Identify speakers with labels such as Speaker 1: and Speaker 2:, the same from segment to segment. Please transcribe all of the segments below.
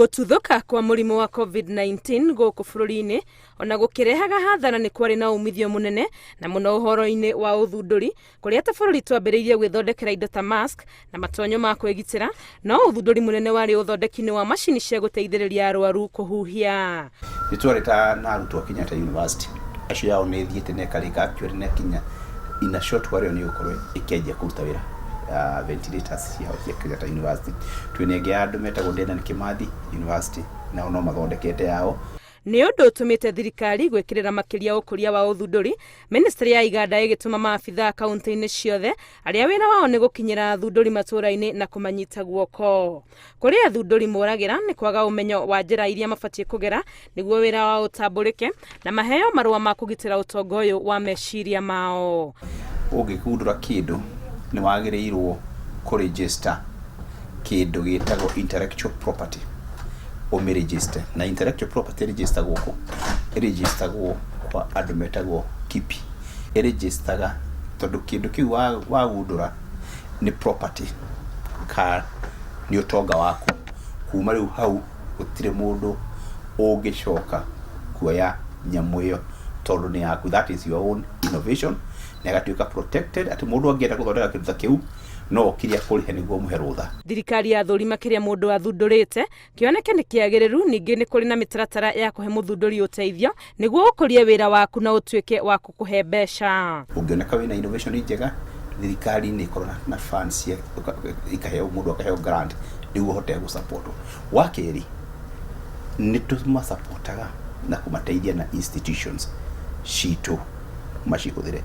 Speaker 1: Gũtuthũka kwa mũrimũ wa COVID-19 gũkũ bũrũri-inĩ ona gũkĩrehaga hathara nĩ kwarĩ na umithio mũnene na mũno ũhoro-inĩ wa ũthundũri kũrĩa ta bũrũri twambĩrĩirie gwĩthondekera indo ta mask na matonyo ma kwĩgitĩra no ũthundũri mũnene warĩ ũthondeki-inĩ wa macini cia gũteithĩrĩria arwaru kũhuhia.
Speaker 2: Nĩ twarĩ ta na arutwo a Kenyatta University acio yao nĩ ĩthiĩte na ĩkarĩka actually na kinya in a short while nĩ ĩgũkorwo ĩkĩanjia kũruta wĩra ventilators ciao cia Kenyatta University. Twĩna ĩngĩ ya andũ metagwo Dedan Kimathi University nao no mathondekete yao.
Speaker 1: Nĩ ũndũ ũtũmĩte thirikari gwĩkĩrĩra makĩria ũkũria wa ũthundũri, ministry ya iganda ĩgĩtũma maabithaa kaunti-inĩ ciothe arĩa wĩra wao nĩ gũkinyĩra athundũri matũũra-inĩ na kũmanyita guoko. Kũrĩ athundũri moragĩra nĩ kwaga ũmenyo wa njĩra iria mabatiĩ kũgera nĩguo wĩra wao ũtambũrĩke na maheo marũa ma kũgitĩra ũtonga ũyũ wa meciria mao.
Speaker 2: Ũngĩgundũra kĩndũ nĩ wagĩrĩirwo kũ register kĩndũ gĩtagwo intellectual property ũmĩ register na intellectual property ĩrĩnjĩstagwo kũ? Ĩrĩnjĩstagwo kwa andũ metagwo KIPI. Ĩrĩnjĩstaga tondũ kĩndũ kĩu wagundũra nĩ property ka nĩ ũtonga waku. Kuma rĩu hau gũtirĩ mũndũ ũngĩcoka kuoya nyamũ ĩyo tondũ nĩ yaku. That is your own innovation na ĩgatuĩka protected atĩ mũndũ angĩenda gũthondeka kĩndũ ta kĩu no okire akũrĩhe nĩguo ũmũhe rũtha.
Speaker 1: Thirikari yathũrima kĩrĩa mũndũ athundũrĩte kĩoneke nĩ kĩagĩrĩru, ningĩ nĩ kũrĩ na mĩtaratara ya kũhe mũthundũri ũteithio nĩguo ũkũrie wĩra waku na ũtuĩke wa kũkũhe mbeca.
Speaker 2: Ũngĩoneka wĩna innovation njega, thirikari nĩ ĩkoragwo na funds cia ikaheo mũndũ akaheo grant nĩguo ũhote gũ support. Wa kerĩ, nĩ tũmasapotaga na kũmateithia na institutions citũ macihũthĩre.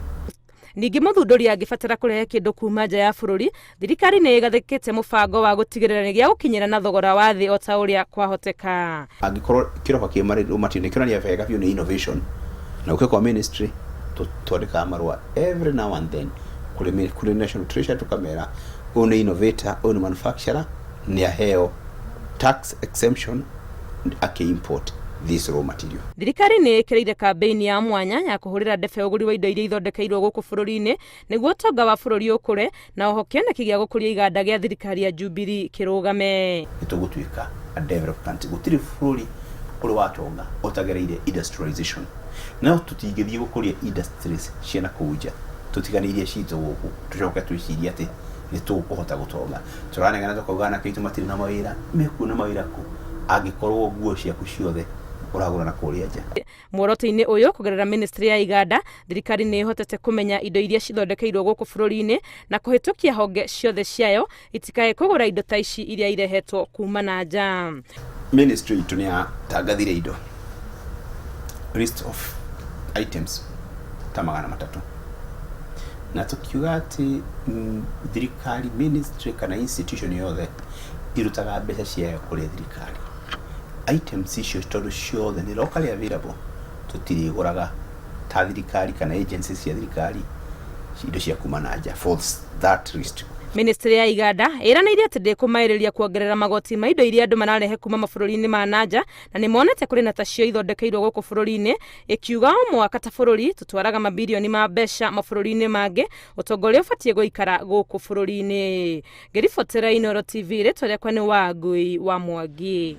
Speaker 1: Ningĩ mũthundũri angĩbatara kũrehe kĩndũ kuma nja ya bũrũri, thirikari nĩ ĩgathĩkĩte mũbango wa gũtigĩrĩra nĩ gĩagũkinyĩra na thogora wa thĩ o ta ũrĩa kwahoteka.
Speaker 2: Angĩkorwo kĩroba kĩ marũmatio nĩ kĩronania wega biũ nĩ innovation na ũke kwa ministry twandĩkaga marũa every now and then kũrĩ National Treasury tũkamera ũyũ nĩ innovator, ũyũ nĩ manufacturer, nĩ aheo tax exemption akĩ import this raw material.
Speaker 1: Thirikari nĩ ĩkĩrĩire kambĩini ya mwanya ya kũhũrĩra ndebe ũgũri wa indo iria ithondekeirwo gũkũ bũrũri-inĩ nĩguo ũtonga wa bũrũri ũkũre na oho kĩoneki gĩa gũkũria iganda gĩa thirikari ya Jubilee kĩrũgame.
Speaker 2: Nĩ tũgũtuĩka a developed country. Gũtirĩ bũrũri ũrĩ watonga ũtagereire industrialization. No tũtingĩthiĩ gũkũria industries cia na kũu nja tũtiganĩirie citũ gũkũ tũcoke twĩcirie atĩ nĩ tũkũhota gũtonga. Tũranegena tũkauga anake aitũ matirĩ na mawĩra, mekuona mawĩra kũ angĩkorwo nguo ciaku ciothe ũragũra na kũrĩa nja.
Speaker 1: Muoroto-inĩ ũyũ kũgerera ministry ya iganda, thirikari nĩ ĩhotete kũmenya indo iria cithondekeirwo gũkũ bũrũri-inĩ na kũhĩtũkia honge ciothe ciayo itikae kũgũra indo ta ici iria irehetwo kuma na nja.
Speaker 2: Ministry itũ nĩ yatangathire indo list of items ta 300 na tũkiuga atĩ thirikari, ministry kana institution yothe irutaga mbeca ciayo kũrĩ thirikari, items icio tondũ ciothe nĩ locally available tũtirĩgũraga ta thirikari kana agencies cia thirikari indo cia kuma na nja for that list.
Speaker 1: Ministry ya iganda ĩranĩire atĩ ndĩkũmaĩrĩria kuongerera magoti ma indo iria andũ mararehe kuma mabũrũri-inĩ ma na nja na nĩ monete kũrĩ na tacio ithondekeirwo gũkũ bũrũri-inĩ, ĩkiuga o mwaka ta bũrũri tũtwaraga mabirioni ma mbeca mabũrũri-inĩ mangĩ, ũtonga ũrĩa ũbatiĩ gũikara gũkũ bũrũri-inĩ. Ngĩribotera Inooro TV, rĩtwa rĩakwa nĩ Wangui wa Mwangi.